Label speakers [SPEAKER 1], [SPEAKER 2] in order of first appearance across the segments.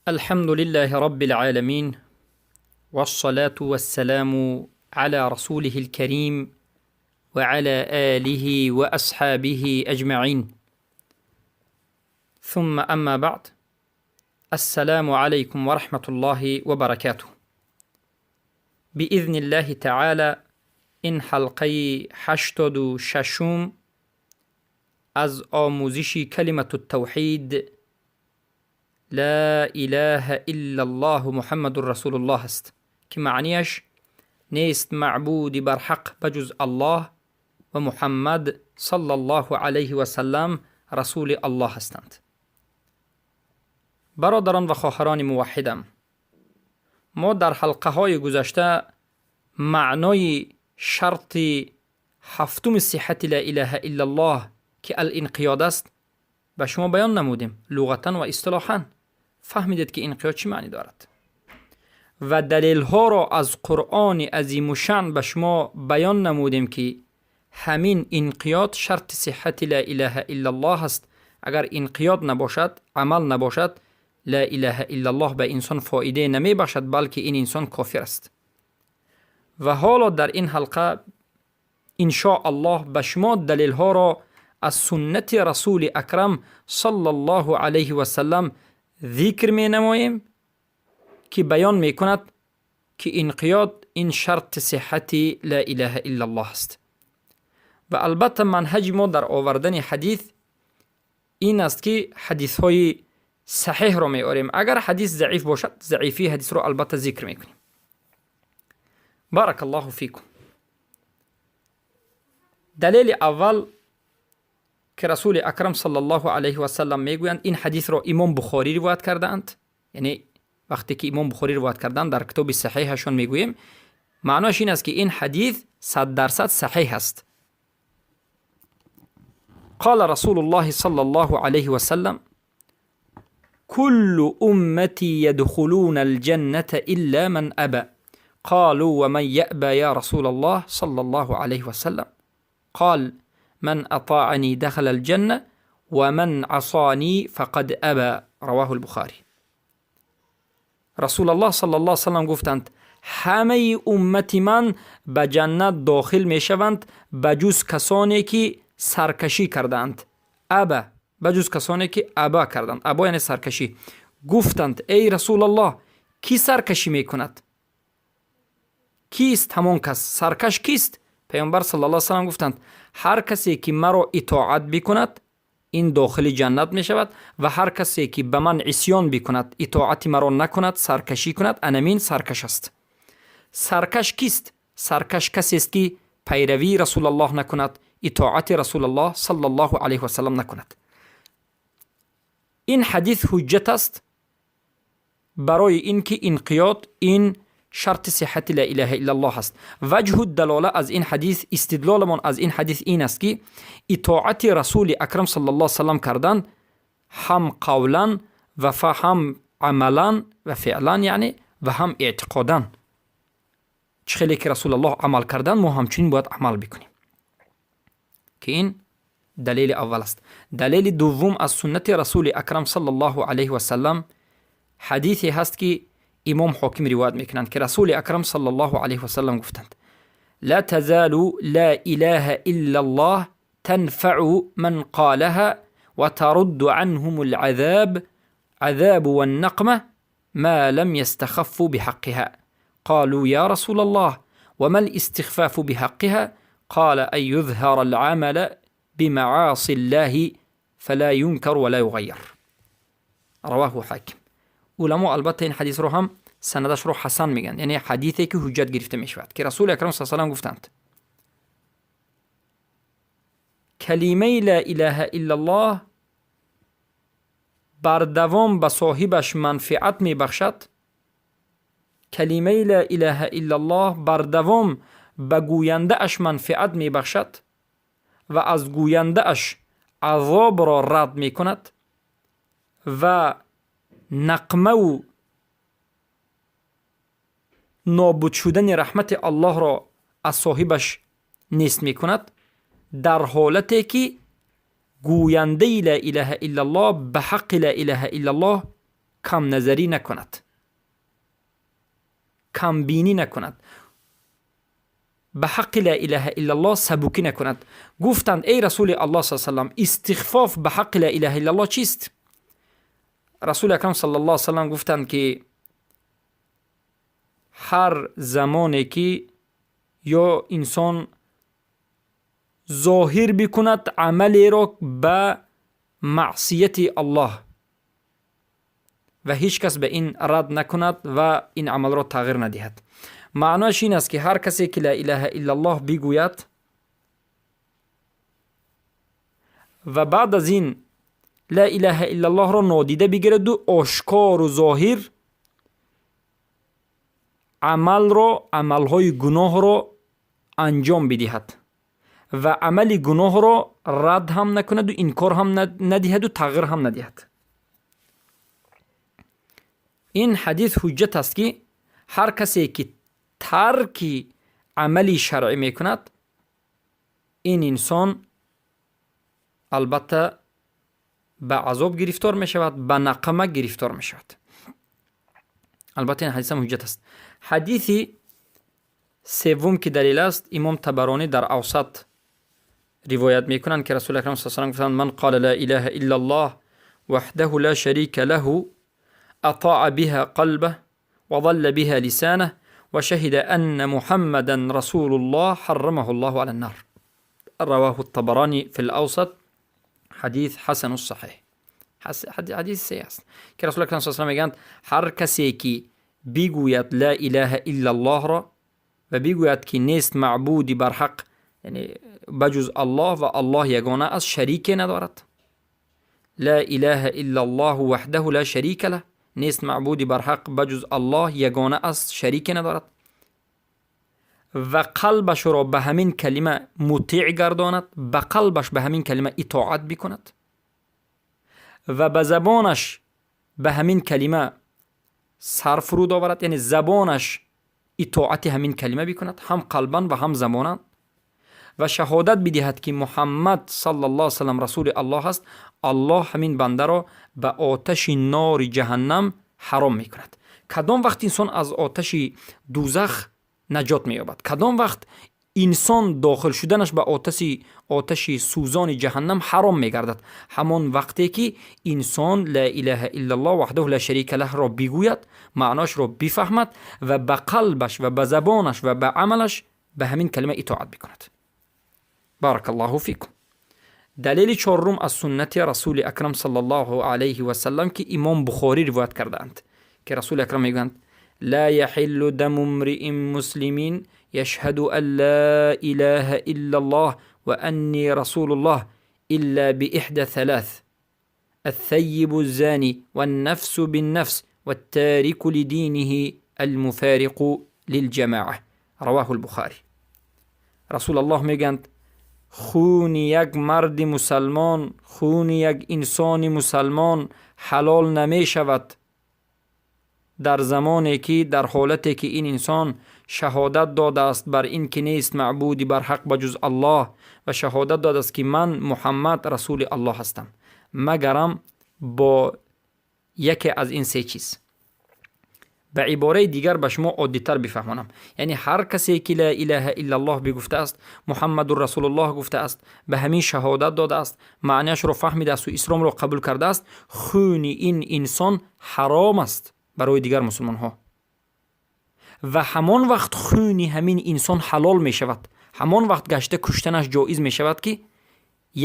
[SPEAKER 1] الحمد لله رب العالمين، والصلاة والسلام على رسوله الكريم وعلى آله وأصحابه أجمعين. ثم أما بعد، السلام عليكم ورحمة الله وبركاته. بإذن الله تعالى این حلقه 86 از آموزش کلمة التوحید لا اله الا الله محمد رسول الله است که معنیش نیست معبود بر حق بجز الله و محمد صلی الله علیه و سلم رسول الله هستند. برادران و خواهران موحدم، ما در حلقه های گذشته معنای شرط هفتم صحت لا اله الا الله که الانقیاد است به شما بیان نمودیم، لغتا و اصطلاحا فهمیدید که انقیاد چی معنی دارد و دلیل ها را از قرآن عظیم الشأن به شما بیان نمودیم که همین انقیاد شرط صحت لا اله الا الله است. اگر انقیاد نباشد، عمل نباشد، لا اله الا الله به انسان فایده نمی بخشد، بلکه این انسان کافر است. و حالا در این حلقه ان شاء الله به شما دلیل ها را از سنت رسول اکرم صلی الله علیه و سلم ذکر می نماییم که بیان می کند که انقیاد این شرط صحت لا اله الا الله است. و البته منهج ما در آوردن حدیث این است که حدیث های صحیح را می آوریم. اگر حدیث ضعیف باشد، ضعیفی حدیث را البته ذکر می کنیم. بارک الله فیکم. دلیل اول که رسول اکرم صلی الله علیه و سلم میگویند، این حدیث را امام بخاری روایت کردند. یعنی وقتی که امام بخاری روایت کردند در کتاب صحیحشان میگوییم، معناش این است که این حدیث 100% صحیح است. قال رسول الله صلى الله عليه وسلم: كل أمتي يدخلون الجنة إلا من أبى. قالوا: ومن يأبى يا رسول الله صلى الله عليه وسلم؟ قال: من أطاعني دخل الجنة ومن عصاني فقد أبى. رواه البخاري. رسول الله صلی الله علیه وسلم گفتند: همه امت من به جنت داخل می شوند بجز کسانی که سرکشی کردند. أبى، بجز کسانی که ابا کردند. ابا یعنی سرکشی. گفتند: ای رسول الله، کی سرکشی می کند؟ کیست همان کس؟ سرکش کیست؟ پیامبر صلی الله علیه وسلم گفتند: هر کسی که مرا اطاعت بکند، این داخل جنت می شود و هر کسی که به من عصیان بکند، اطاعت مرا نکند، سرکشی کند، انمین سرکش است. سرکش کیست؟ سرکش کسی است که پیروی رسول الله نکند، اطاعت رسول الله صلی الله علیه و سلم نکند. این حدیث حجت است برای اینکه انقیاد این شرط صحت لا اله الا الله است. وجه الدلاله از این حدیث، استدلالمان از این حدیث این است که اطاعت رسول اکرم صلی الله علیه وسلم کردن، هم قولا و هم عملا و فعلا یعنی و هم اعتقادا، چه خیلی که رسول الله عمل کردن، ما همچنین باید عمل بکنیم که این دلیل اول است. دلیل دوم از سنت رسول اکرم صلی الله علیه و سلم حدیثی هست که امام حاکم روایت میکنند که رسول اکرم صلی الله علیه و سلم گفتند: لا تزال لا اله الا الله تنفع من قالها وترد عنهم العذاب عذاب والنقمة ما لم يستخفوا بحقها. قالوا: يا رسول الله، وما الاستخفاف بحقها؟ قال: أن يظهر العمل بمعاصي الله فلا ينكر ولا يغير. رواه حاکم. علما البته این حدیث رو هم سندش رو حسن میگن، یعنی حدیثی که حجت گرفته میشود که رسول اکرم صلی الله علیه و گفتند: کلمه لا اله الا الله بر دوام به صاحبش منفعت میبخشد. کلمه لا اله الا الله بر دوام به گوینده اش منفعت میبخشد و از گوینده اش عذاب را رد میکند و نقمه و نابود شدن رحمت الله را از صاحبش نیست میکند، در حالتی که گوینده لا اله الا الله به حق لا اله الا الله камназарӣ накунад, камбинӣ накунад, ба ҳаққи ла илаҳа иллаллоҳ сабукӣ накунад. Гуфтанд: эй Расули Аллоҳ са салам, истихфоф ба ҳаққи ла илаҳа иллаллоҳ чист? Расули Акрам саллаллоҳу салам гуфтанд, ки ҳар замоне ки ё инсон зоҳир бикунад амалеро ба маъсияти Аллоҳ ва ҳеҷ кас ба ин рад накунад ва ин амалро тағйир надиҳад. Маънояш ин аст, ки ҳар касе ки ла илаҳа иллаллоҳ бигӯяд ва баъд аз ин ла илаҳа иллаллоҳро нодида бигираду ошкору зоҳир амалро, амалҳои гуноҳро анҷом бидиҳад ва амали гуноҳро рад ҳам накунаду инкор ҳам надиҳаду тағйир ҳам надиҳад. Ин ҳадис ҳуҷҷат аст, ки ҳар касе ки тарки амали шаръӣ мекунад, ин инсон албатта ба азоб гирифтор мешавад, ба нақама гирифтор мешавад. Албатта, ин ҳадисам ҳуҷҷат аст. Ҳадиси севум, ки далил аст, Имом Табаронӣ дар Авсат ривоят мекунанд, ки Расули Акрам са салам гуфтанд: ман қала ла илаҳа иллаллоҳ ваҳдаҳу ла шарика лаҳу, атоа биҳа қалбаҳ ва залла биҳа лисанаҳ ва шаҳида анна Муҳаммадан расулуллоҳ, ҳаррамаҳу ллоҳу ала ннар. Раваҳу Табаронӣ фи лавсат, ҳадис ҳасану саҳиҳ. Ҳадис саҳиҳ аст, ки Расули Акрам са салам мегӯянд: ҳар касе ки бигӯяд ла илаҳа иллаллоҳро ва бигӯяд, ки нест маъбуди барҳақ, яъне ба ҷуз Аллоҳ, ва Аллоҳ ягона аст, шарике надорад, ла илаҳа иллаллоҳу ваҳдаҳу ла шарика лаҳ, нест маъбуди барҳақ ба ҷуз Аллоҳ, ягона аст, шарике надорад, ва қалбашро ба ҳамин калима мутеъ гардонад, ба қалбаш ба ҳамин калима итоат бикунад ва ба забонаш ба ҳамин калима сар фуруд оварад, яъне забонаш итоати ҳамин калима бикунад, ҳам қалбан ва ҳам забонан, ва шаҳодат бидиҳад, ки Муҳаммад саллаллоҳу салам расули Аллоҳ аст, Аллоҳ ҳамин бандаро ба оташи нори ҷаҳаннам ҳаром мекунад. Кадом вақт инсон аз оташи дузах наҷот меёбад? Кадом вақт инсон дохил шуданаш ба оташи сӯзони ҷаҳаннам ҳаром мегардад? Ҳамон вақте ки инсон ла илаҳа иллаллоҳ ваҳдаҳу ла шарика лаҳро бигӯяд, маъноашро бифаҳмад ва ба қалбаш ва ба забонаш ва ба амалаш ба ҳамин калима итоат бикунад. Баракаллоҳу фикум. Далели чорум аз суннати Расули Акрам саллаллоҳу алайҳи васаллам, ки Имом Бухорӣ ривоят кардаанд, ки Расули Акрам мегӯянд: ла яҳиллу даму мриин муслимин яшҳаду ан ла илаҳа иллаллоҳ ва анни расулуллоҳ илла бииҳда салас: الثيب الزاني والنفس بالنفس والتارك لدينه المفارق للجماعة. رواه البخاري. رسول الله мегӯянд: хуни як марди мусалмон, хуни як инсони мусалмон ҳалол намешавад дар замоне ки, дар ҳолате ки ин инсон шаҳодат додааст бар ин ки нест маъбуди барҳақ ба ҷуз Аллоҳ ва шаҳодат додааст, ки ман Муҳаммад расули Аллоҳ ҳастам, магарам бо яке аз ин се чиз. Ба ибораи дигар ба шумо оддитар бифаҳмонам, яъне ҳар касе ки ла илаҳа иллаллоҳ бигуфтааст, Муҳаммадун расулуллоҳ гуфтааст, ба ҳамин шаҳодат додааст, маънияшро фаҳмидааст исломро қабул кардааст, хуни ин инсон ҳаром аст барои дигар мусулмонҳо. Ва ҳамон вақт хуни ҳамин инсон ҳалол мешавад, ҳамон вақт гашта куштанаш ҷоиз мешавад, ки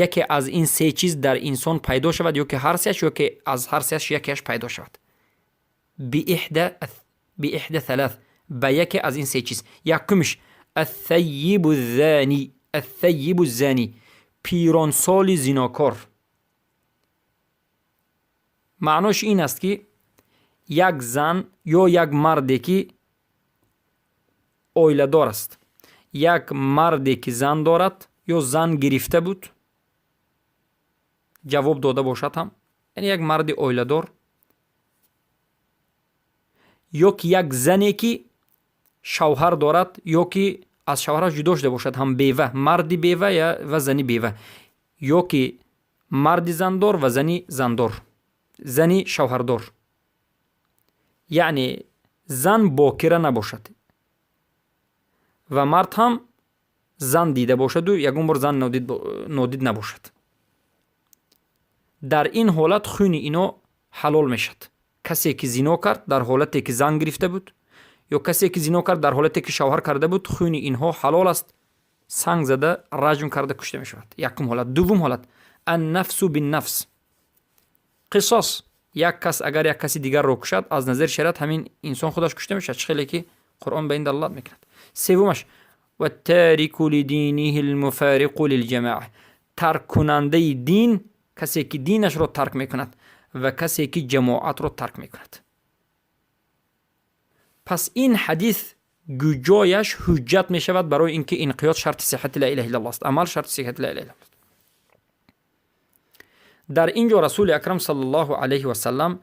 [SPEAKER 1] яке аз ин се чиз дар инсон пайдо шавад, ё ки ҳар сеаш, ё ки аз ҳар сеаш якеаш пайдо шавад. Бииҳда салас, ба яке аз ин се чиз. Якумиш: ассайибу зани, ассайибу зани, пиронсоли зинокор. Маънош ин аст, ки як зан ё як марде ки оиладор аст, як марде ки зан дорад ё зан гирифта буд, ҷавоб дода бошад ҳам, яъне як марди оиладор ё ки як зане ки шавҳар дорад ё ки аз шавҳараш ҷудо шуда бошад ҳам, бева, марди бева ва зани бева, ё ки марди зандор ва зани зандор, зани шавҳардор. Яъне зан бокира набошад ва мард ҳам зан дида бошаду ягон бор зан нодид набошад. Дар ин ҳолат хуни ино ҳалол мешавад. Касе ки зино кард дар ҳолате ки зан гирифта буд ё касе ки зино кард дар ҳолате ки шавҳар карда буд, хуни инҳо ҳалол аст, санг зада, раҷм карда кушта мешавад. Якум ҳолат. Дуввум ҳолат: النفس بالنفس, қисос. Як кас агар як каси дигарро кушад, аз назари шариат ҳамин инсон худаш кушта мешавад, чӣ хеле ки Қуръон ба ин далолат мекунад. Севумаш: والتارك لدينه المفارق للجماعة. Тарккунандаи дин, касе ки динашро тарк мекунад ва касе ки ҷамоатро тарк мекунад. Пас ин ҳадис гуҷояш ҳуҷҷат мешавад барои ин ки инқиёд шарти сиҳати ла илаҳа иллаллоҳ аст, амал шарти сиҳати ла илаҳа иллаллоҳ аст. Дар ин ҷо Расули Акрам саллаллоҳу алайҳи васалам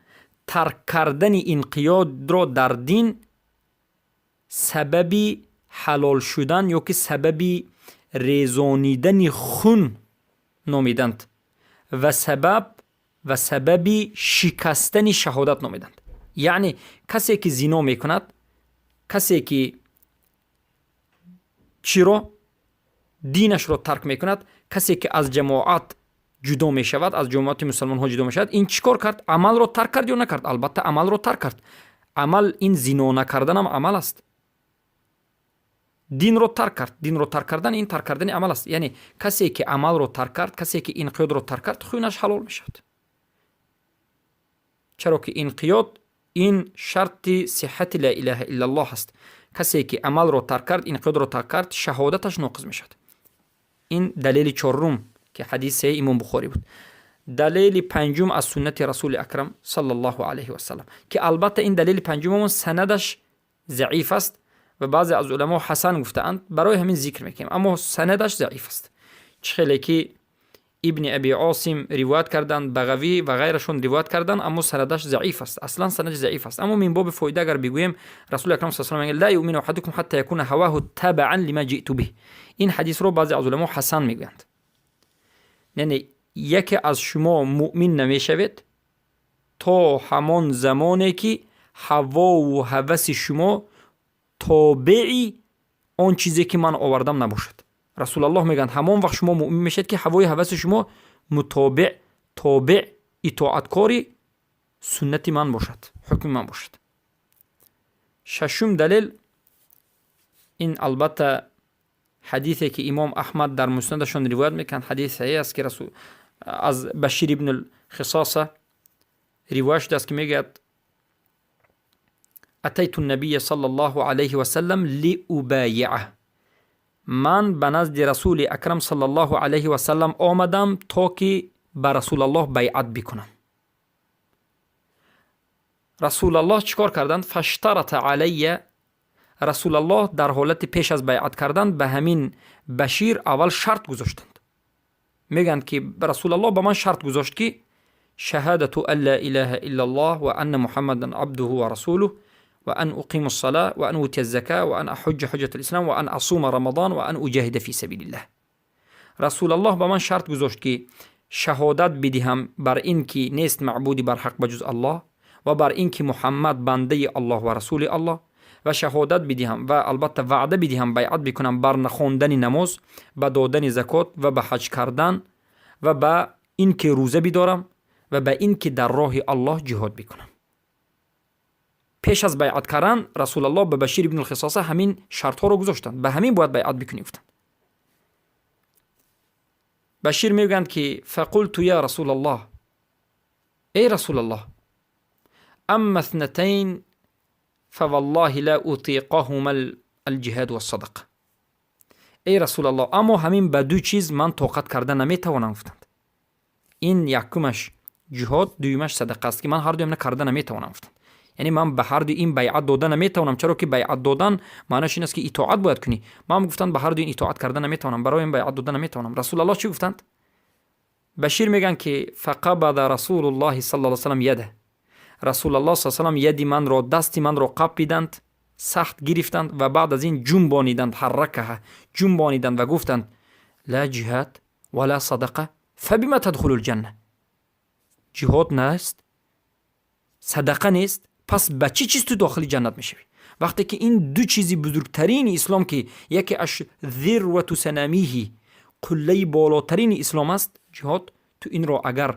[SPEAKER 1] тарк кардани инқиёдро дар дин сабаби ҳалол шудан ё ки сабаби резонидани хун номиданд ва сабаби шикастани шаҳодат номиданд. Яъне касе ки зино мекунад, касе ки чиро динашро тарк мекунад, касе ки аз ҷамоат ҷудо мешавад, аз ҷамоати мусалмонҳо ҷудо мешавад, ин чӣ кор кард? Амалро тарк кард ё накард? Албатта, амалро тарк кард. Амал ин зино накарданам амал аст. Динро тарк кард. Динро тарк кардан ин тарк кардани амал аст. Яъне касе ки амалро тарк кард, касе ки инқиёдро тарк кард, хунаш ҳалол мешавад, чаро ки инқиёд ин шарти сиҳати ла илаҳа иллаллоҳ аст. Касе ки амалро тарк кард, инқиёдро тарк кард, шаҳодаташ ноқиз мешавад. Ин далели чорум, ки ҳадиси Имом Бухорӣ буд. Далели панҷум аз суннати Расули Акрам саллаллоҳу алайҳи васалам, ки албатта ин далели панҷумамон санадаш заиф аст ва баъзе аз уламо ҳасан гуфтаанд, барои ҳамин зикр мекунем, аммо санадаш заиф аст. Чӣ хеле ки Ибни Аби Осим ривоят карданд, Бағавӣ ва ғайрашон ривоят карданд, аммо санадаш заиф аст. Аслан санадаш заиф аст, аммо мин боби фоида агар бигӯем, Расули Акрам са мегӯяд: لا يؤمن أحدكم حتى يكون هواه تبعا لما جئت به. Ин ҳадисро баъзе аз уламо ҳасан мегӯянд. Яъне яке аз шумо муъмин намешавед то ҳамон замоне ки ҳавову ҳаваси шумо тобеи он чизе ки ман овардам набошад. Расулаллоҳ мегӯянд: ҳамон вақт шумо муъмин мешавед, ки ҳавои ҳаваси шумо мутобеъ, тобеъ, итоаткори суннати ман бошад, ҳукми ман бошад. Шашум далел ин албатта ҳадисе ки Имом Аҳмад дар Муснадашон ривоят мекунанд, ҳадис саҳеҳ аст, ки расул аз Башир ибн Хисоса ривоят шудааст, ки мегӯяд: أتيت النبي صلى الله عليه وسلم لأبايعه. Ман ба назди Расули Акрам саллаллоҳу алайҳи васалам омадам, то ки ба Расулаллоҳ байъат бикунам. Расулаллоҳ чӣ кор карданд? فاشترط علي. Расулаллоҳ дар ҳолати пеш аз байъат кардан ба ҳамин Башир аввал шарт гузоштанд. Мегӯянд ки Расулаллоҳ ба ман шарт гузошт, ки شهادة أن لا إله إلا الله وأن محمدا عبده ورسوله وأن أقيم الصلاة وأن أؤتي الزكاة وأن أحج حجة الإسلام وأن أصوم رمضان وأن أجاهد في سبيل الله. Расулаллоҳ ба ман шарт гузошт, ки шаҳодат бидиҳам бар ин ки нест маъбуди барҳақ ба ҷуз Аллоҳ ва бар ин ки Муҳаммад бандаи Аллоҳ ва расули Аллоҳ, ва шаҳодат бидиҳам ва албатта ваъда бидиҳам, байъат бикунам бар нахондани намоз, ба додани закот ва ба ҳаҷ кардан ва ба ин ки рӯза бидорам ва ба ин ки дар роҳи Аллоҳ ҷиҳод бикунам. Пеш аз байъат кардан Расулаллоҳ ба Башир ибни Хисоса ҳамин шартҳоро гузоштанд. Ба ҳамин бояд байъат бикунӣ, гуфтанд. Башир мегӯянд, ки فقلت يا رسول الله, эй Расулаллоҳ, أما اثنتين فوالله لا أطيقهما, الجهاد والصدقة. Эй Расулаллоҳ, аммо ҳамин ба ду чиз ман тоқат карда наметавонам, гуфтанд. Ин якумаш ҷиҳод, дуюмаш садақа аст, ки ман ҳардуямна карда наметавонам, гуфтанд. Яъне ман ба ҳарду ин байъат дода наметавонам, чаро ки байъат додан маънаш ин аст, ки итоат бояд кунӣ. Ман, гуфтанд, ба ҳарду ин итоат карда наметавонам, барои ин байъат дода наметавонам. Расулаллоҳ чӣ гуфтанд? Башир мегӯянд, ки فقبض رسول الله صلى الله وسلم يده. Расулаллоҳ са салам яди манро, дасти манро қапиданд, сахт гирифтанд ва баъд аз ин ҷунбониданд, حركها, ҷунбониданд ва гуфтанд: لا جهاد ولا صدقة، فبم تدخل الجنة؟ Ҷиҳод нест, садақа нест, Пас ба чӣ чиз ту дохили ҷаннат мешавӣ, вақте ки ин ду чизи бузургтарини ислом, ки яке аш ذروة سنامه, қуллаи болотарини ислом аст, ҷиҳод, ту инро агар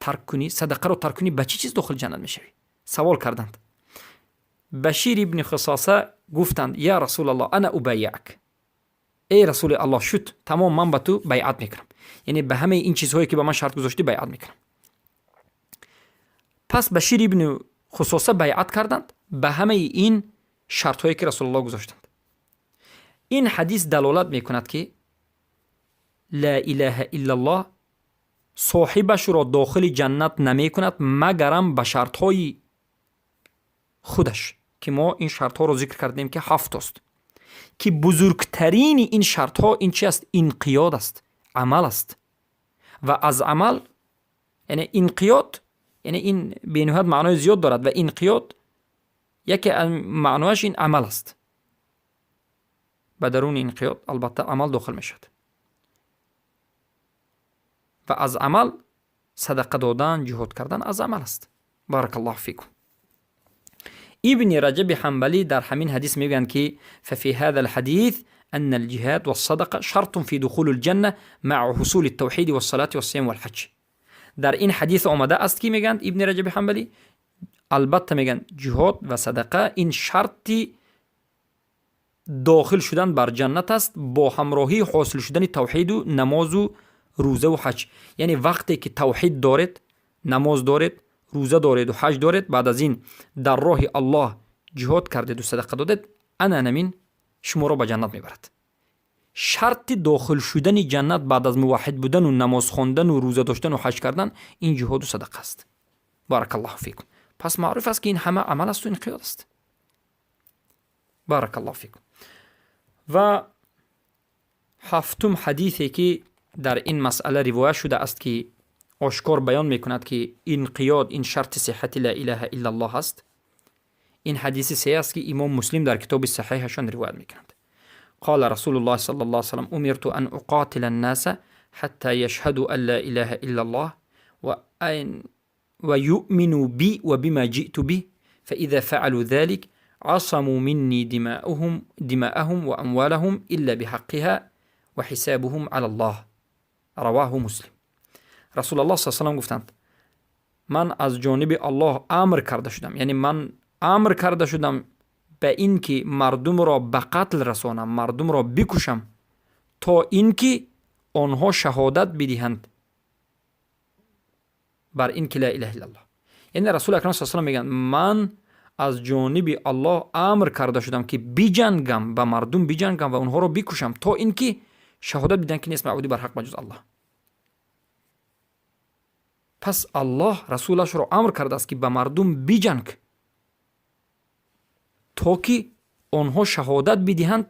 [SPEAKER 1] тарк кунӣ, садақаро тарк кунӣ, ба чӣ чиз дохили ҷаннат мешавӣ? Савол карданд. Башир ибни Хусоса гуфтанд: «يا رسول الله، أنا أبايعك». Эй расули Аллоҳ, шуд, тамом, ман ба ту байъат мекунам, яъне ба ҳамаи ин чизҳое, ки ба ман шарт гузоштӣ, байъат мекунам. Пас Башир ибни Хусоса байъат карданд ба ҳамаи ин шартҳое, ки Расулаллоҳ гузоштанд. Ин ҳадис далолат мекунад, ки لا إله إلا الله соҳибашро дохили ҷаннат намекунад, магарам ба шартҳои худаш, ки мо ин шартҳоро зикр кардем, ки ҳафтост, ки бузургтарини ин шартҳо ин чи аст? Инқиёд аст, амал аст. Ва аз амал, яъне инқиёд, яъне ин бениҳоят маънои зиёд дорад ва инқиёд яке аз маънояш ин амал аст. Ба даруни инқиёд албатта амал дохил мешавад ва аз амал садақа додан, ҷиҳод кардан аз амал аст. بارك الله فيكم. Ибни Раҷаби Ҳамбалӣ дар ҳамин ҳадис мегӯянд, ки ففي هذا الحديث أن الجهاد والصدقة شرط في دخول الجنة مع حصول التوحيد والصلاة والصيام والحج. Дар ин ҳадис омада аст, ки мегӯянд Ибни Раҷаби Ҳамбалӣ, албатта, мегӯянд, ҷиҳод ва садақа ин шарти дохил шудан бар ҷаннат аст бо ҳамроҳии ҳосил шудани тавҳиду намозу рӯзаву ҳаҷ. Яъне вақте ки тавҳид доред, намоз доред, рӯза дореду ҳаҷ доред, баъд аз ин дар роҳи Аллоҳ ҷиҳод кардеду садақа додед, ана намин шуморо ба ҷаннат мебарад. Шарти дохил шудани ҷаннат баъд аз муваҳҳид будану намоз хондану рӯза доштану ҳаҷ кардан ин ҷиҳоду садақа аст. بارك الله فيكم. Пас маъруф аст, ки ин ҳама амал асту инқиёд аст. بارك الله فيكم. Ва ҳафтум ҳадисе, ки дар ин масъала ривоят шуда аст, ки ошкор баён мекунад, ки инқиёд ин шарти сиҳати لا إله إلا الله аст, ин ҳадиси се аст, ки имом Муслим дар китоби саҳиҳашон ривоят мекунанд. قال رسول الله صلى الله عليه وسلم: أمرت أن أقاتل الناس حتى يشهدوا أن لا إله إلا الله ويؤمنوا بي وبما جئت به، فإذا فعلوا ذلك عصموا مني دماءهم وأموالهم إلا بحقها وحسابهم على الله. رواه مسلم. Расулаллоҳ с салам гуфтанд: «Ман аз ҷониби Аллоҳ амр карда шудам, яъне ман амр карда шудам ба ин ки мардумро ба қатл расонам, мардумро бикушам, то ин ки онҳо шаҳодат бидиҳанд бар ин ки لا إله إلا الله». Яъне Расули акрам с салам мегӯянд: «Ман аз ҷониби Аллоҳ амр карда шудам, ки биҷангам, ба мардум биҷангам ва онҳоро бикушам, то ин ки шаҳодат бидиҳанд, ки нест маъбуди барҳақ ба ҷуз Аллоҳ». Пас Аллоҳ расулашро амр кардааст, ки ба мардум биҷанг, то ки онҳо шаҳодат бидиҳанд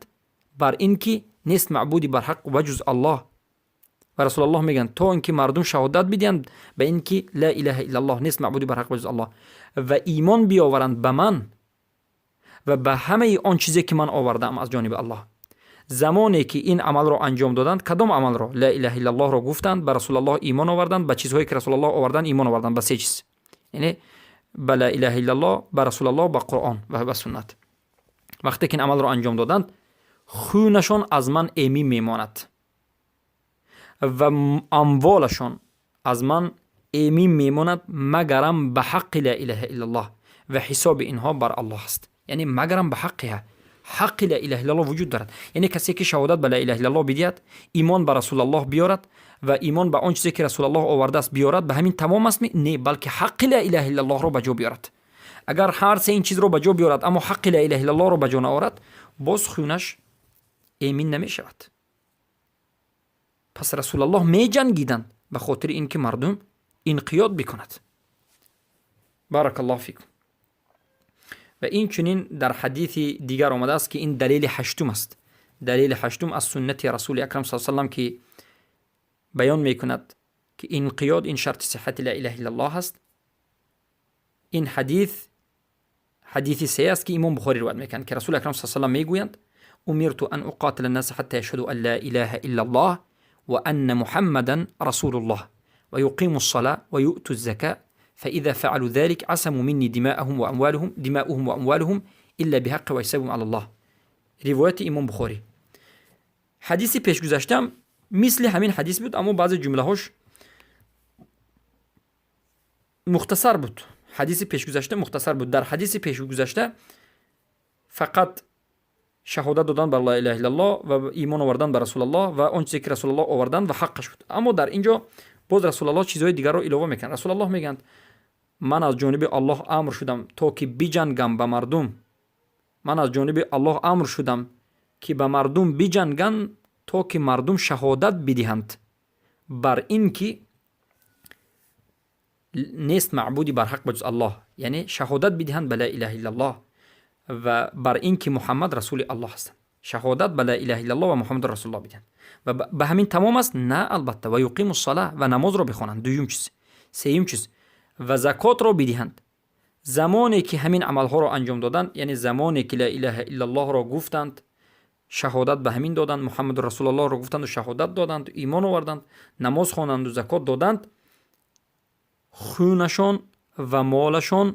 [SPEAKER 1] бар ин ки нест маъбуди барҳақ ба ҷуз Аллоҳ. Ва Расулаллоҳ мегӯянд, то ин ки мардум шаҳодат бидиҳанд ба ин ки لا إله إلا الله, нест маъбуди барҳақ ба ҷуз Аллоҳ, ва имон биёваранд ба ман ва ба ҳамаи он чизе, ки ман овардаам аз ҷониби Аллоҳ. Замоне ки ин амалро анҷом доданд, кадом амалро? لا إله إلا الله ро гуфтанд, ба Расулаллоҳ имон оварданд, ба чизҳое, ки Расулаллоҳ оварданд, имон оварданд, ба се чиз, яъне ба لا إله إلا الله, ба Расулаллоҳ, ба Қуръон ва ба суннат. Вақте ки ин амалро анҷом доданд, хунашон аз ман эмин мемонад ва амволашон аз ман эмин мемонад, магарам ба ҳаққи لا إله إلا الله, ва ҳисоби инҳо бар Аллоҳ аст. Яъне магарам ба ҳаққиҳа, ҳаққи لا إله إلا الله вуҷуд дорад. Яъне касе ки шаҳодат ба لا إله إلا الله бидиҳад, имон ба Расулаллоҳ биёрад ва имон ба он чизе, ки Расулаллоҳ овардааст, биёрад, ба ҳамин тамом аст? Не, балки ҳаққи لا إله إلا الله ро ба ҷо биёрад. Агар ҳар се ин чизро ба ҷо биёрад, аммо ҳаққи لا إله إلا الله ро ба ҷо наорад, боз хунаш эмин намешавад. Пас Расулаллоҳ меҷангиданд ба хотири ин ки мардум инқиёд бикунад. بارك الله فيكم. Ва инчунин дар ҳадиси дигар омадааст, ки ин далели ҳаштум аст, далели ҳаштум аз суннати Расули акрам с салам, ки баён мекунад, ки инқиёд ин шарти сиҳати لا إله إلا الله аст. Ин ҳадис ҳадиси се аст, ки имом Бухорӣ ривоят мекунад, ки Расули акрам с салам мегӯянд: أمرت أن أقاتل الناس حتى يشهدوا أن لا إله إلا الله وأن محمدا رسول الله ويقيموا الصلاة ويؤتوا الزكاة. فإذا فعلوا ذلك عصموا مني دماءهم وأموالهم دماؤهم وأموالهم إلا بحق وحسابهم على الله. Ривояти Имом Бухорӣ. Ҳадиси пешгузаштаам мисли ҳамин ҳадис буд, аммо баъзе ҷумлаҳош мухтасар буд. Ҳадиси пешгузашта мухтасар буд. Дар ҳадиси пешгузашта фақат шаҳодат додан бар ла илаҳа иллаллоҳ ва имон овардан ба Расулаллоҳ ва он чизе ки Расулаллоҳ оварданд ва ҳаққаш буд. Аммо дар ин ҷо боз Расулаллоҳ чизҳои дигарро илова мекунанд. Расулаллоҳ мегӯянд: ман аз ҷониби Аллоҳ амр шудам, то ки биҷангам ба мардум. Ман аз ҷониби Аллоҳ амр шудам, ки ба мардум биҷангам, то ки мардум шаҳодат бидиҳанд бар ин ки нест маъбуди барҳақ ба ҷуз Аллоҳ, яъне шаҳодат бидиҳанд ба ла илаҳа иллаллоҳ ва бар ин ки Муҳаммад расули Аллоҳ ҳастанд. Шаҳодат ба ла илаҳа иллаллоҳ ва Муҳаммаду расулуллоҳ бидиҳанд. Ва ба ҳамин тамом аст? На, албатта. Ва юқиму ссала, ва намозро бихонанд. Дуюм чиз. Сеюм чиз, ва закотро бидиҳанд. Замоне ки ҳамин амалҳоро анҷом доданд, яъне замоне ки ла илаҳа иллаллоҳро гуфтанд, шаҳодат ба ҳамин доданд, Муҳаммаду расулуллоҳро гуфтанду шаҳодат доданд, имон оварданд, намоз хонанду закот доданд, хунашон ва молашон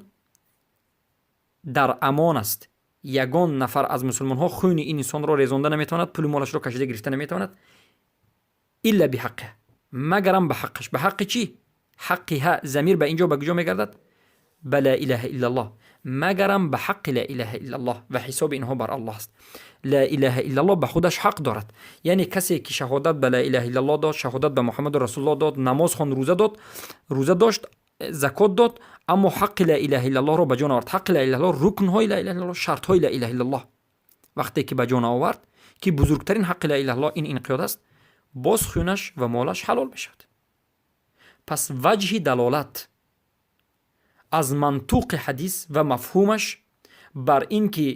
[SPEAKER 1] дар амон аст. Ягон нафар аз мусулмонҳо хуни ин инсонро резонда наметавонад, пули молашро кашида гирифта наметавонад. Илла биҳаққиҳа, магарам ба ҳаққаш. Ба ҳаққи чӣ? Ҳаққиҳа. Замир ба ин ҷо ба куҷо мегардад? Ба ла илаҳа иллаллоҳ. Магарам ба ҳаққи ла илаҳа иллаллоҳ, ва ҳисоби инҳо бар Аллоҳ аст. Ла илаҳа иллаллоҳ ба худаш ҳақ дорад. Яъне касе ки шаҳодат ба ла илаҳа иллаллоҳ дод, шаҳодат ба Муҳаммаду расулуллоҳ дод, намоз хонд, рӯза дод, рӯза дошт, закот дод, аммо ҳаққи ла илаҳа иллаллоҳро ба ҷо наовард. Ҳаққи ла илаҳа иллаллоҳ, рукнҳои ла илаҳа иллаллоҳ, шартҳои ла илаҳа иллаллоҳ вақте ки ба ҷо наовард, ки бузургтарин ҳаққи ла илаҳа иллаллоҳ ин инқиёд аст, боз хунаш ва молаш ҳалол мешавад. Пас ваҷҳи далолат аз мантуқи ҳадис ва мафҳумаш бар ин ки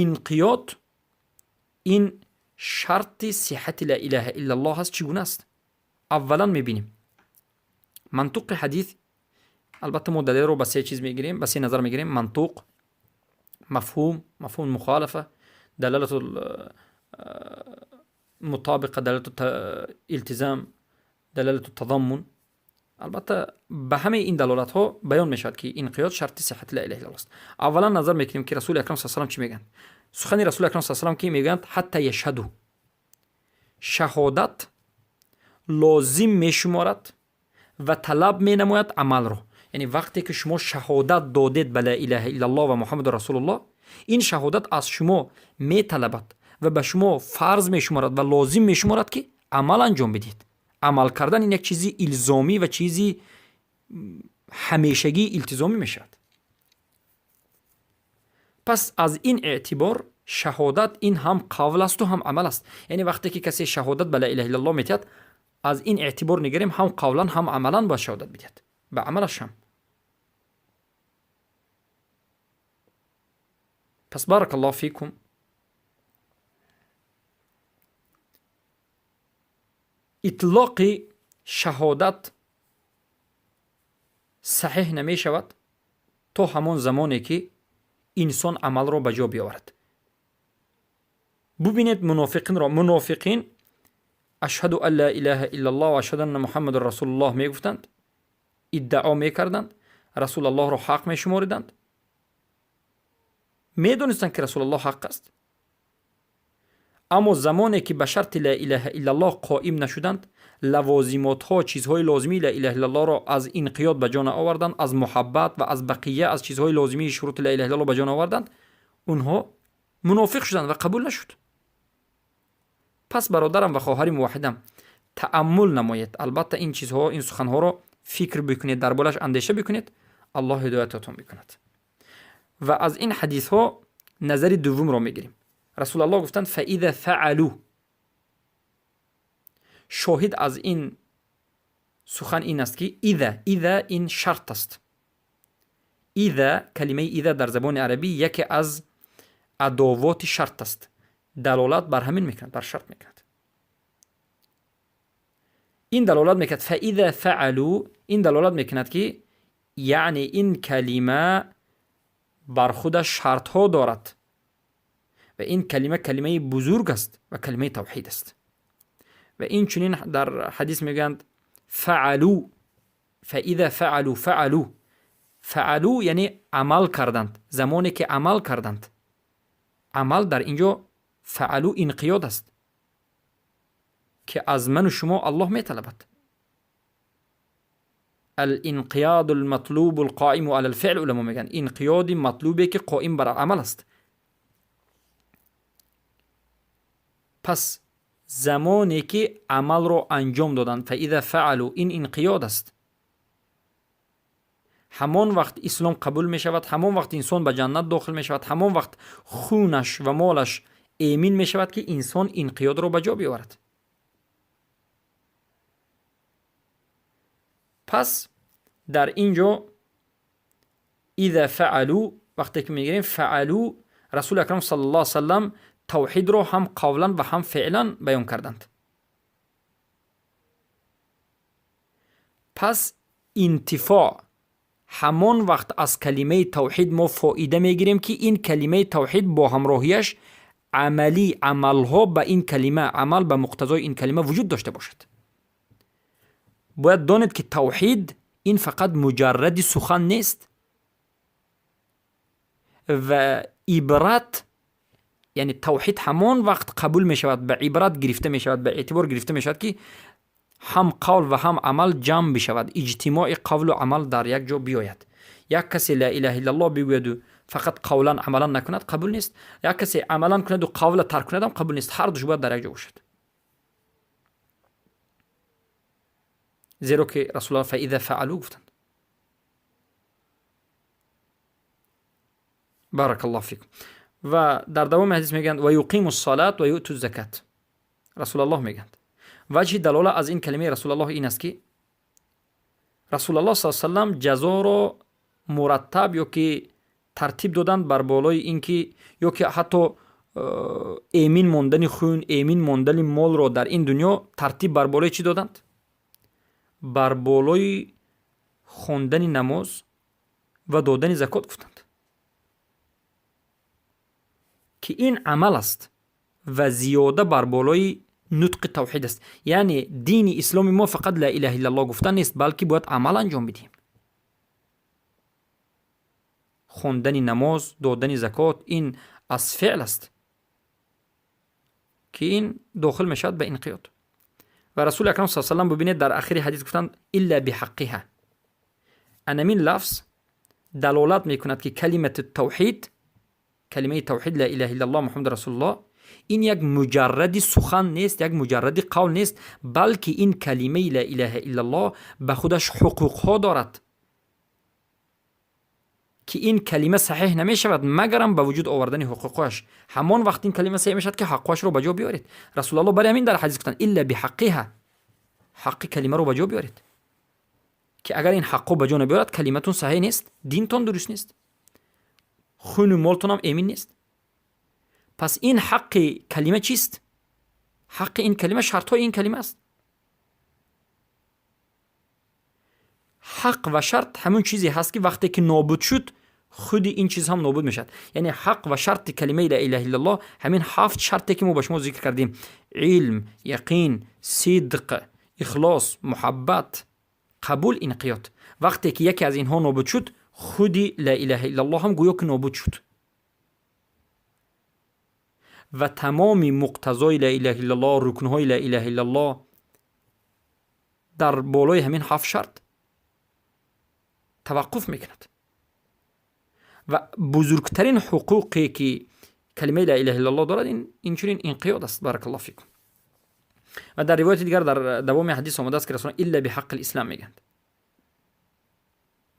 [SPEAKER 1] инқиёд ин шарти сиҳати ла илаҳа иллаллоҳ аст, чӣ гуна аст? Аввалан мебинем мантуқи ҳадис. Албатта, мо далелро ба се чиз мегирем, ба се назар мегирем: мантуқ, мафҳум, мафҳум мухолафа, далалату мутобиқа, далалату илтизам, далалату тазаммун. Албатта, ба ҳамаи ин далолатҳо баён мешавад, ки инқиёд шарти сиҳати ла илаҳа иллаллоҳ аст. Аввалан назар мекунем, ки Расули акрам са салам чӣ мегӯянд. Сухани Расули акрам са салам, ки мегӯянд: ҳатта яшҳаду, шаҳодат лозим мешуморад ва талаб менамояд амалро. Яъне вақте ки шумо шаҳодат додед ба ла илаҳа иллаллоҳ ва Муҳаммаду расулуллоҳ, ин шаҳодат аз шумо металабад ва ба шумо фарз мешуморад ва лозим мешуморад, ки амал анҷом бидиҳед. Амал кардан ин як чизи илзомӣ ва чизи ҳамешагии илтизомӣ мешавад. Пас аз ин эътибор шаҳодат ин ҳам қавл асту ҳам амал аст. Яъне вақте ки касе шаҳодат ба ла илаҳа иллаллоҳ метиҳад, аз ин эътибор нигарем, ҳам қавлан, ҳам амалан бояд шаҳодат бидиҳад, ба амалаш ҳам. Пас баракаллоҳу фикум, итлоқи шаҳодат саҳеҳ намешавад то ҳамон замоне ки инсон амалро ба ҷо биёварад. Бубинед мунофиқинро. Мунофиқин ашҳаду ан ла илаҳа иллаллоҳ ва ашҳаду анна муҳаммадан расулуллоҳ мегуфтанд, иддао мекарданд, Расулаллоҳро ҳақ мешумориданд, медонистанд, ки Расулаллоҳ ҳақ аст, аммо замоне ки ба шарти ла илаҳа иллаллоҳ қоим нашуданд, лавозимотҳо, чизҳои лозимии ла илаҳа иллаллоҳро аз инқиёд ба ҷо наоварданд, аз муҳаббат ва аз бақия, аз чизҳои лозимии шурути ла илаҳа иллаллоҳ ба ҷо наоварданд, онҳо мунофиқ шуданд ва қабул нашуд. Пас бародарам ва хоҳари муваҳҳидам, тааммул намоед. Албатта, ин чизҳо, ин суханҳоро фикр бикунед, дар болаш андеша бикунед. Аллоҳ ҳидоятатон бикунад. Ва аз ин ҳадисҳо назари дуввумро мегирем. Расулаллоҳ гуфтанд: фаиза фаалу. Шоҳид аз ин сухан ин аст, ки иза, иза ин шарт аст. Иза, калимаи иза дар забони арабӣ яке аз адовоти шарт аст. Далолат бар ҳамин мекунад, бар шарт мекунад. Ин далолат мекунад, фаиза фаалу, ин далолат мекунад, ки яъне ин калима бар худаш шартҳо дорад ва ин калима калимаи бузург аст ва калимаи тавҳид аст. Ва инчунин дар ҳадис мегӯянд: фаалу, فإذا فعلوا فعلوا فعلوا یعنی عمل کردند، زمانی که عمل کردند. عمل در اینجا فعلوا انقیاد است که از من و شما الله میطلبد. الانقیاد المطلوب القائم على الفعل، علما میگن انقیاد مطلوبی که قائم بر عمل است. پس زمانی که عمل را انجام دادند، فاذا فعلوا، این انقیاد است. همان وقت اسلام قبول می شود، همان وقت انسان به جنت داخل می شود، همان وقت خونش و مالش ایمین می شود که انسان انقیاد را به جا بیاورد. پس در اینجا اذا فعلوا وقتی که میگیریم فعلوا، رسول اکرم صلی الله علیه وسلم توحید را هم قولا و هم فعلا بیان کردند. پس انتفاع همان وقت از کلمه توحید ما فایده میگیریم که این کلمه توحید با همراهیش عملی عملها به این کلمه، عمل به مقتضای این کلمه وجود داشته باشد. باید دانید که توحید این فقط مجرد سخن نیست و عبرت، یعنی توحید همان وقت قبول می شود، به عبرت گرفته می شود، به اعتبار گرفته می شود که هم قول و هم عمل جمع بشود، اجتماع قول و عمل در یک جا بیاید. یک کسی لا اله الا الله بگوید و فقط قولا عملا نکند قبول نیست، یک کسی عملا کند و قول ترک کند هم قبول نیست. هر دوش باید در یک جا باشد. زیرا که رسول الله فاذا فعلوا گفتند. بارک الله فیکم. و در دوام حدیث میگن و یقیم الصلاة و یؤتوا الزکات. رسول الله میگند. وجه دلاله از این کلمه رسول الله این است که رسول الله صلی الله علیه و سلم جزا را مرتب یا که ترتیب دادند بر بالای اینکه یا که حتی ایمین ماندن خون، ایمین ماندن مال را در این دنیا ترتیب بر بالای چی دادند؟ بر بالای خواندن نماز و دادن زکات گفتند که این عمل است و زیاده بر بالای نطق توحید است. یعنی دین اسلام ما فقط لا اله الا الله گفتن نیست، بلکه باید عمل انجام بدیم. خواندن نماز، دادن زکات، این از فعل است که این داخل میشود به انقیاد. و رسول اکرم صلی الله علیه و سلم ببینید در آخر حدیث گفتند الا بحقها. انمین لفظ دلالت میکند که کلمه توحید، کلمه توحید لا اله الا الله محمد رسول الله، این یک مجرد سخن نیست، یک مجرد قول نیست، بلکه این کلمه لا اله الا الله به خودش حقوق ها دارد که این کلمه صحیح نمی شود مگرم به وجود آوردن حقوقش. همان وقت این کلمه صحیح می شود که حقش رو به جا بیارید. رسول الله برای همین در حدیث گفتند الا بحقها، حق کلمه رو به جا بیارید که اگر این حق به جا نبیارد کلمتون صحیح نیست، دینتون درست نیست، خون و مالتون هم امین نیست. پس این حق کلمه چیست؟ حق این کلمه شرط های این کلمه است. حق و شرط همون چیزی هست که وقتی که نابود شد خود این چیز هم نابود میشد. یعنی حق و شرط کلمه لا اله الا الله همین 7 شرطی که ما به شما ذکر کردیم: علم، یقین، صدق، اخلاص، محبت، قبول، انقیاد. وقتی که یکی از اینها نابود شد خود لا اله الا الله هم گویا که نابود شد و تمام مقتضای لا اله الا الله، رکنهای لا اله الا الله در بالای همین 7 شرط توقف میکند. و بزرگترین حقوقی که کلمه لا اله الا الله دارد این چنین انقیاد است. بارک الله فیکم. و در روایت دیگر در دوام حدیث آمده است که رسول الله الا بحق الاسلام میگند.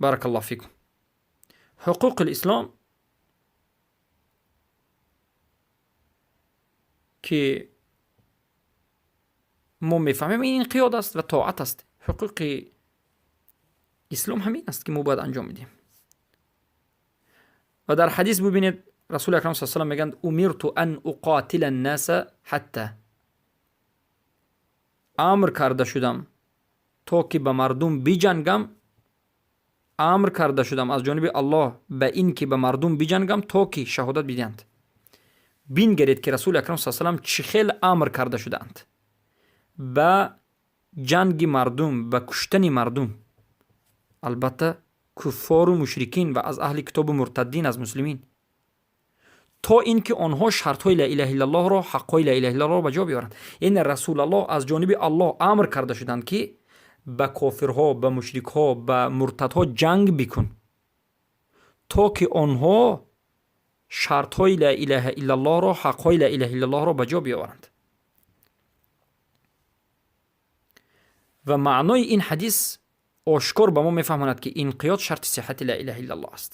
[SPEAKER 1] بارک الله فیکم. حقوق الاسلام که ما میفهمیم این انقیاد است و طاعت است. حقوق اسلام همین است که ما باید انجام بدیم. و در حدیث ببینید رسول اکرم صلی الله علیه و سلم میگند امرت ان اقاتل الناس حتی، امر کرده شدم تا که به مردم بجنگم، امر کرده شدم از جانب الله به این که به مردم بجنگم تا که شهادت بدهند. بینگرید که رسول اکرم صلی الله علیه و سلم چه خیل امر کرده شدند به جنگ مردم، به کشتن مردم. Албатта, куффору мушрикин ва аз аҳли китобу муртаддин аз муслимин, то ин ки онҳо шартҳои ла илаҳа иллаллоҳро, ҳаққҳои ла илаҳа иллаллоҳро ба ҷо биёранд. Яъне Расулаллоҳ аз ҷониби Аллоҳ амр карда шуданд, ки ба кофирҳо, ба мушрикҳо, ба муртадҳо ҷанг бикун, то ки онҳо шартҳои ла илаҳа иллаллоҳро, ҳаққҳои ла илаҳа иллаллоҳро ба ҷо биёваранд. Ва маънои ин ҳадис ошкор ба мо мефаҳмонад, ки инқиёд шарти сиҳати ла илаҳа иллаллоҳ аст.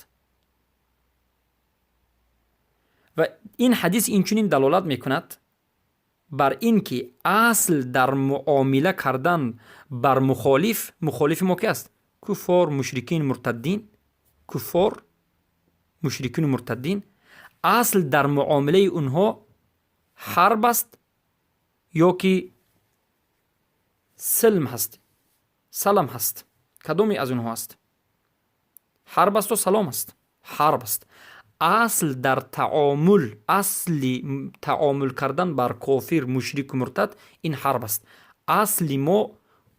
[SPEAKER 1] Ва ин ҳадис инчунин далолат мекунад бар ин ки асл дар муомила кардан бар мухолиф, мухолифи мо ки аст? Куффор, мушрикин, муртаддин. Куффор, мушрикину муртаддин, асл дар муомилаи онҳо ҳарб аст ё ки силм ҳаст, салам ҳаст? Кадоме аз онҳо аст? Ҳарб асту салом аст? Ҳарб аст. Асл дар таомул, асли таомул кардан бар кофир, мушрику муртад ин ҳарб аст. Асли мо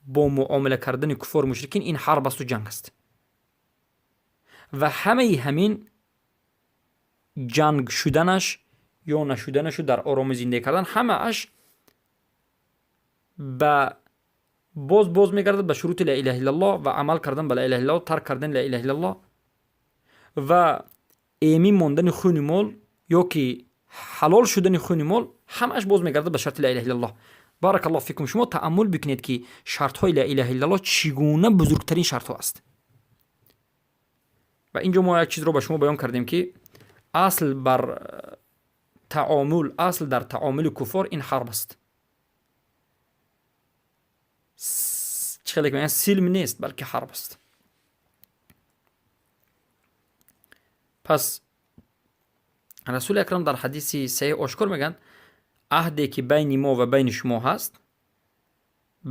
[SPEAKER 1] бо муомила кардани куффору мушрикин ин ҳарб асту ҷанг аст. Ва ҳамаи ҳамин ҷанг шуданаш ё нашуданашу дар оромӣ зиндагӣ кардан, ҳамааш ба боз мегардад ба шурути ла илаҳа иллаллоҳ ва амал кардан ба ла илаҳа иллаллоҳ, тарк кардани ла илаҳа иллаллоҳ ва эмин мондани хуни мол ё ки ҳалол шудани хуни мол, ҳамааш боз мегардад ба шарти ла илаҳа иллаллоҳ. Баракаллоҳу фикум. Шумо тааммул бикунед, ки шартҳои ла илаҳа иллаллоҳ чӣ гуна бузургтарин шартҳо аст. Ва инҷо мо як чизро ба шумо баён кардем, ки асл бар таомул, асл дар таомули куффор ин ҳарб аст. Чӣ хеле ки мегӯянд, силм нест, балки ҳарб аст. Пас Расули Акрам дар ҳадиси саҳеҳ ошкор мегӯянд: аҳде ки байни мо ва байни шумо ҳаст,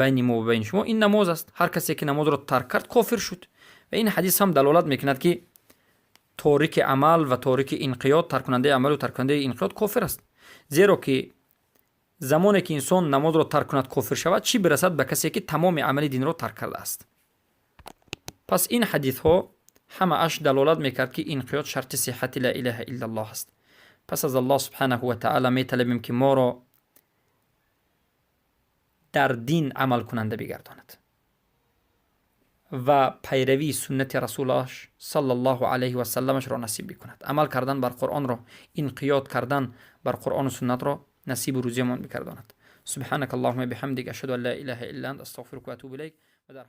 [SPEAKER 1] байни мо ва байни шумо ин намоз аст. Ҳар касе ки намозро тарк кард, кофир шуд. Ва ин ҳадис ҳам далолат мекунад, ки торики амал ва торики инқиёд, тарккунандаи амалу тарккунандаи инқиёд кофир аст. Зеро ки замоне ки инсон намозро тарк кунад, кофир шавад, чӣ бирасад ба касе ки тамоми амали динро тарк кардааст? Пас ин ҳадисҳо ҳамааш далолат мекард, ки инқиёд шарти сиҳати ла илаҳа иллаллоҳ аст. Пас аз Аллоҳ субҳанаҳу ва таъала металабем, ки моро дар дин амалкунанда бигардонад ва пайравии суннати Расулаш саллаллоҳу алайҳи васалламашро насиб бикунад. Амал кардан бар Қуръонро, инқиёд кардан бар Қуръону суннатро насибу рӯзиямон бигардонад. Субҳанака аллоҳума биҳамдик, ашҳаду ан ла илаҳа илла ант, астағфирука ва атубу илайк. Ва дар